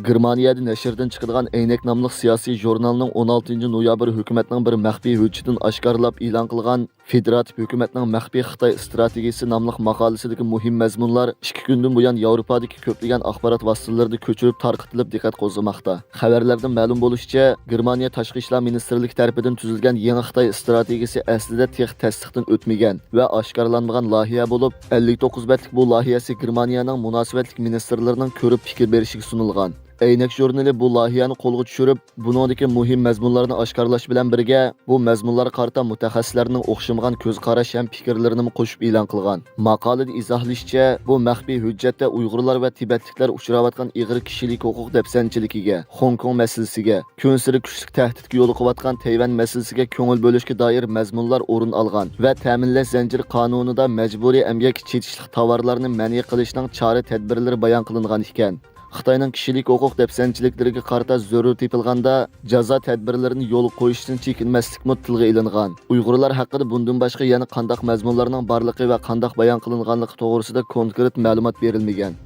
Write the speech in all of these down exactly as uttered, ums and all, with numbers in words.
گېرمانىيەدە نەشردىن چىقىدىغان ئەينەك ناملىق سىياسىي ژۇرنالنىڭ ئون ئالتىنچى نويابىر ھۆكۈمەتنىڭ بىر مەخپىي ھۆججىتىنى ئاشكارىلاپ ئېلان قىلغان فېدېراتىپ ھۆكۈمەتنىڭ مەخپىي خىتاي ئىستراتېگىيىسى ناملىق ماقالىسىدىكى مۇھىم مەزمۇنلار ئىككى كۈندىن بۇيان ياۋروپادىكى كۆپلىگەن ئاخبارات ۋاسىتىلىرىدە كۆچۈرۈپ تارقىتىلىپ دىققەت قوزغىماقتا. خەۋەرلەردىن مەلۇم بولۇشىچە، گېرمانىيە تاشقى ئىشلار مىنىستىرلىكى تەرىپىدىن تۈزۈلگەن يېڭى خىتاي ئىستراتېگىيىسى ئەسلىدە تېخى تەستىقتىن ئۆتمىگەن ۋە ئاشكارىلانمىغان لايىھە بولۇپ، ئەللىك توققۇز بەتلىك بۇ لايىھەسى گېرمانىيەنىڭ مۇناسىۋەتلىك مىنىستىرلىرىنىڭ كۆرۈپ پىكىر بېرىشىگە سۇنۇلغان. ئەينەك ژۇرنىلى بۇ لايىھەنى قولغا چۈشۈرۈپ، بۇنىڭدىكى مۇھىم مەزمۇنلارنى ئاشكارىلاش بىلەن بىرگە، بۇ مەزمۇنلارغا قارىتا مۇتەخەسسىسلەرنىڭ ئوخشىمىغان كۆز قاراش ھەم پىكىرلىرىنىمۇ قوشۇپ ئېلان قىلغان. ماقالىدە ئىزاھلىشىچە، بۇ مەخپىي ھۆججەتتە ئۇيغۇرلار ۋە تىبەتلىكلەر ئۇچراۋاتقان ئېغىر كىشىلىك ھوقۇق دەپسەندىچىلىكىگە، خوڭكوڭ مەسىلىسىگە، كۈنسېرى كۈچلۈك تەھدىتكە يولۇقۇۋاتقان تەيۋەن مەسىلىسىگە كۆڭۈل بۆلۈشكە دائىر مەزمۇنلار ئورۇن ئالغان ۋە تەمىنلەش زەنجىرى قانۇنىدا مەجبۇرىي ئەمگەككە چېتىشلىق تاۋارلارنى مەنئى قىلىشنىڭ چارە تەدبىرلىرى بايان قىلىنغان ئىكەن. خىتاينىڭ كىشىلىك ھوقۇق دەپسەندىچىلىكلىرىگە قارىتا زۆرۈر تېپىلغاندا، جازا تەدبىرلىرىنى يولغا قويۇشتىن چېكىنمەسلىكمۇ تىلغا ئېلىنغان. ئۇيغۇرلار ھەققىدە بۇندىن باشقا يەنە قانداق مەزمۇنلارنىڭ بارلىقى ۋە قانداق بايان قىلىنغانلىقى توغرىسىدا كونكرېت مەلۇمات بېرىلمىگەن.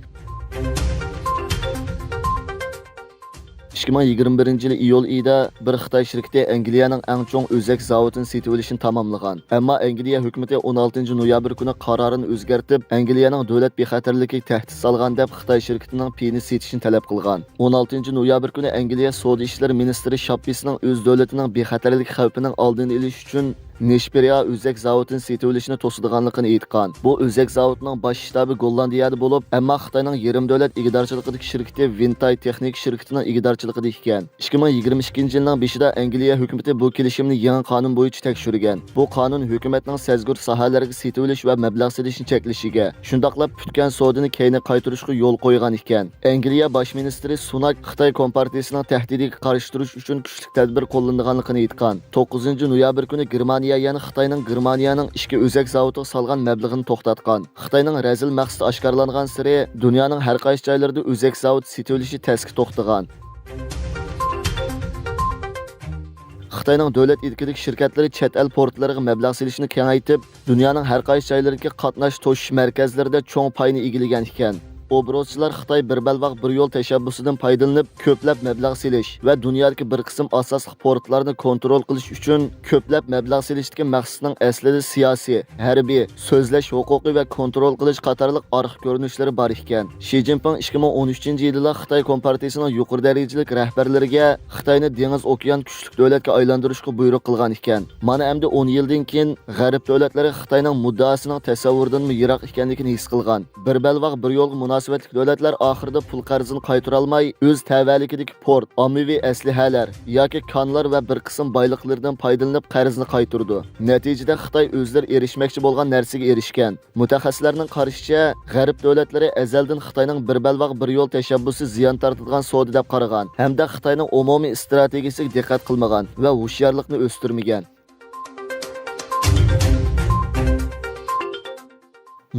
ئىككى مىڭ يىگىرمە بىرىنچى يىلى ئىيۇل ئېيىدا بىر خىتاي شىركىتى ئەنگلىيەنىڭ ئەڭ چوڭ ئۆزەك زاۋۇتىنى سېتىۋېلىشنى تاماملىغان. ئەمما ئەنگلىيە ھۆكۈمىتى ئون ئالتىنچى نويابىر كۈنى قارارىنى ئۆزگەرتىپ، ئەنگلىيەنىڭ دۆلەت بىخەتەرلىكىگە تەھدىت سالغان دەپ خىتاي شىركىتىنىڭ پېيىنى سېتىشنى تەلەپ قىلغان. ئون ئالتىنچى نويابىر كۈنى ئەنگلىيە سودا ئىشلىرى مىنىستىرى شاپپىسنىڭ ئۆز دۆلىتىنىڭ بىخەتەرلىك خەۋپىنىڭ ئالدىنى ئېلىش ئۈچۈن نېشپىرېئا ئۆزەك زاۋۇتىنى سېتىۋېلىشنى توسىدىغانلىقىنى ئېيتقان. بۇ ئۆزەك زاۋۇتىنىڭ باش شتابى گوللاندىيەدە بولۇپ، ئەمما خىتاينىڭ يېرىم دۆلەت ئىگىدارچىلىقىدىكى شىركىتى ۋىنتاي تېخنىكا شىركىتىنىڭ ئىگىدارچىلىقىدا ئىكەن. ئىككى مىڭ يىگىرمە ئىككىنچى يىلنىڭ بېشىدا ئەنگلىيە ھۆكۈمىتى بۇ كېلىشىمنى يېڭى قانۇن بويىچە تەكشۈرگەن. بۇ قانۇن ھۆكۈمەتنىڭ سەزگۈر ساھەلەرگە سېتىۋېلىش ۋە مەبلەغ سېلىشنى چەكلىشىگە، شۇنداقلا پۈتكەن سودىنى كەينىگە قايتۇرۇشقا يول قويغان ئىكەن. ئەنگلىيە باش مىنىستىرى سۇناك خىتاي كومپارتىيىسىنىڭ تەھدىتىگە قارشى تۇرۇش ئۈچۈن كۈچلۈك تەدبىر قوللىنىدىغانلىقىنى ئېيتقان. توققۇزىنچى نويابىر كۈنى گېرمانىيە يەنە خىتاينىڭ گېرمانىيەنىڭ ئىككى ئۆزەك زاۋۇتىغا سالغان مەبلىغىنى توختاتقان. خىتاينىڭ رەزىل مەقسىتى ئاشكارىلانغانسېرى، دۇنيانىڭ ھەر قايسى جايلىرىدا ئۆزەك زاۋۇتى سېتىۋېلىشى تەسكە توختىغان. خىتاينىڭ دۆلەت ئىلكىدىكى شىركەتلىرى چەت ئەل پورتلىرىغا مەبلەغ سېلىشنى كېڭەيتىپ، دۇنيانىڭ ھەر قايسى جايلىرىدىكى قاتناش توشۇش مەركەزلىرىدە چوڭ پاينى ئىگىلىگەن ئىكەن. ئوبوروتچىلار خىتاي بىر بەلباغ بىر يول تەشەببۇسىدىن پايدىلىنىپ، كۆپلەپ مەبلەغ سېلىش ۋە دۇنيادىكى بىر قىسىم ئاساسلىق پورتلارنى كونترول قىلىش ئۈچۈن كۆپلەپ مەبلەغ سېلىشتىكى مەقسىتىنىڭ ئەسلىدە سىياسىي، ھەربىي، سۆزلەش ھوقۇقى ۋە كونترول قىلىش قاتارلىق ئارقا كۆرۈنۈشلىرى بار ئىكەن. شى جىنپىڭ ئىككى مىڭ ئون ئۈچىنچى يىلىلا خىتاي كومپارتىيىسىنىڭ يۇقىرى دەرىجىلىك رەھبەرلىرىگە خىتاينى دېڭىز ئوكيان كۈچلۈك دۆلەتكە ئايلاندۇرۇشقا بۇيرۇق قىلغان ئىكەن. مانا ئەمدى ئون يىلدىن كېيىن غەرب دۆلەتلىرى خىتاينىڭ مۇددىئاسىنىڭ تەسەۋۋۇردىنمۇ يىراق ئىكەنلىكىنى ھېس قىلغان. بىر بەلباغ بىر يولغا مۇناسىۋەتلىك دۆلەتلەر ئاخىرىدا پۇل قەرزىنى قايتۇرالماي، ئۆز تەۋەلىكىدىكى پورت، ئاممىۋى ئەسلىھەلەر ياكى كانلار ۋە بىر قىسىم بايلىقلىرىدىن پايدىلىنىپ قەرزنى قايتۇرىدۇ. نەتىجىدە خىتاي ئۆزلىرى ئېرىشمەكچى بولغان نەرسىگە ئېرىشكەن. مۇتەخەسسىسلەرنىڭ قارىشىچە، غەرب دۆلەتلىرى ئەزەلدىن خىتاينىڭ بىر بەلباغ بىر يول تەشەببۇسى زىيان تارتىدىغان سودا دەپ قارىغان ھەمدە خىتاينىڭ ئومۇمىي ئىستراتېگىيىسىگە دىققەت قىلمىغان ۋە ھوشيارلىقنى ئۆستۈرمىگەن.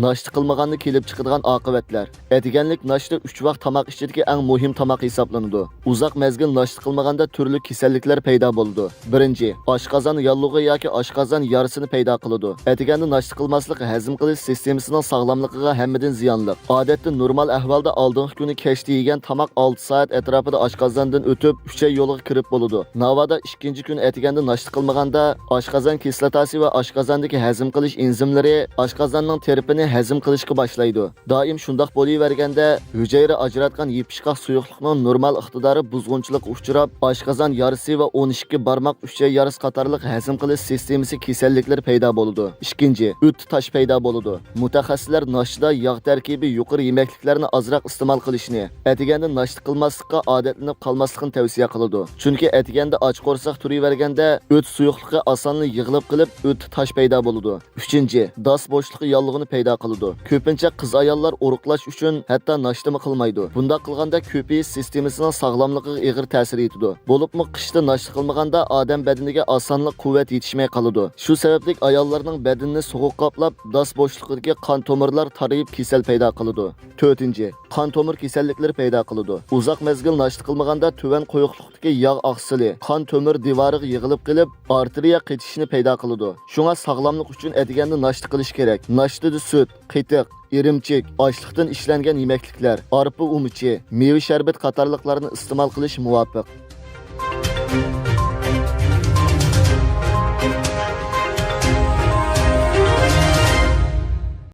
ناشتا قىلمىغاندا كېلىپ چىقىدىغان ئاقىۋەتلەر. ئەتىگەنلىك ناشتا ئۈچ ۋاق تاماق ئىچىدىكى ئەڭ مۇھىم تاماق ھېسابلىنىدۇ. ئۇزاق مەزگىل ناشتا قىلمىغاندا تۈرلۈك كېسەللىكلەر پەيدا بولىدۇ. بىرىنچى، ئاشقازان ياللۇغى ياكى ئاشقازان يارىسىنى پەيدا قىلىدۇ. ئەتىگەندە ناشتا قىلماسلىق ھەزىم قىلىش سىستېمىسىنىڭ ساغلاملىقىغا ھەممىدىن زىيانلىق. ئادەتتە نورمال ئەھۋالدا ئالدىنقى كۈنى كەچتە يېگەن تاماق ئالتە سائەت ئەتراپىدا ئاشقازاندىن ئۆتۈپ، ئۈچەي يولىغا كىرىپ بولىدۇ. ناۋادا ئىككىنچى كۈنى ئەتىگەندە ناشتا قىلمىغاندا، ئاشقازان كىسلاتاسى ۋە ئاشقازاندىكى ھەزىم قىلىش ئېنزىملىرى ئاشقازاننىڭ تىرپىنى ھەزىم قىلىشقا باشلايدۇ. دائىم شۇنداق بولۇۋەرگەندە، ھۈجەيرە ئاجراتقان يېپىشقاق سۇيۇقلۇقنىڭ نورمال ئىقتىدارى بۇزغۇنچىلىققا ئۈچراپ، ئاشقازان يارىسى ۋە ئون ئىككى بارماق ئۈچەي يارىسى قاتارلىق ھەزىم قىلىش سىستېمىسى كېسەللىكلىرى پەيدا بولىدۇ. ئىككىنچى، ئۆتتە تاش پەيدا بولىدۇ. مۇتەخەسسىسلەر ناشتىدا ياغ تەركىبى يۇقىرى يېمەكلىكلەرنى ئازراق ئىستېمال قىلىشنى، ئەتىگەندە ناشتا قىلماسلىققا ئادەتلىنىپ قالماسلىقنى تەۋسىيە قىلىدۇ. چۈنكى ئەتىگەندە ئاچ قورساق تۇرۇۋەرگەندە ئۆت سۇيۇقلۇقى ئاسانلا يىغىلىپ قېلىپ، ئۆتتە تاش پەيدا بولىدۇ. ئۈچىنچى، داس بوشلۇقى ياللۇغىنى پەيدا قىلىدۇ. كۆپىنچە قىز ئاياللار ئورۇقلاش ئۈچۈن ھەتتا ناشتىمۇ قىلمايدۇ. بۇنداق قىلغاندا كۆپىيىش سىستېمىسىنىڭ ساغلاملىقىغا ئېغىر تەسىر يېتىدۇ. بولۇپمۇ قىشتا ناشتا قىلمىغاندا ئادەم بەدىنىگە ئاسانلا قۇۋۋەت يېتىشمەي قالىدۇ. شۇ سەۋەبلىك ئاياللارنىڭ بەدىنىنى سوغۇق قاپلاپ، داس بوشلۇقىدىكى قان تومۇرلار تارىيىپ كېسەل پەيدا قىلىدۇ. تۆتىنچى، قان تومۇر كېسەللىكلىرى پەيدا قىلىدۇ. ئۇزاق مەزگىل ناشتا قىلمىغاندا تۆۋەن قويۇقلۇقتىكى ياغ ئاقسىلى قان تومۇر دىۋارىغا يىغىلىپ قېلىپ، ئارتېرىيە قېتىشىشنى پەيدا قىلىدۇ. شۇڭا ساغلاملىق ئۈچۈن ئەتىگەندە ناشتا قىلىش كېرەك. ناشتىدا سۈت، قېتىق، ئىرىمچىك، ئاشلىقتىن ئىشلەنگەن يېمەكلىكلەر، ئارپا ئۇمىچى، مېۋە شەربىتى قاتارلىقلارنى ئىستېمال قىلىش مۇۋاپىق.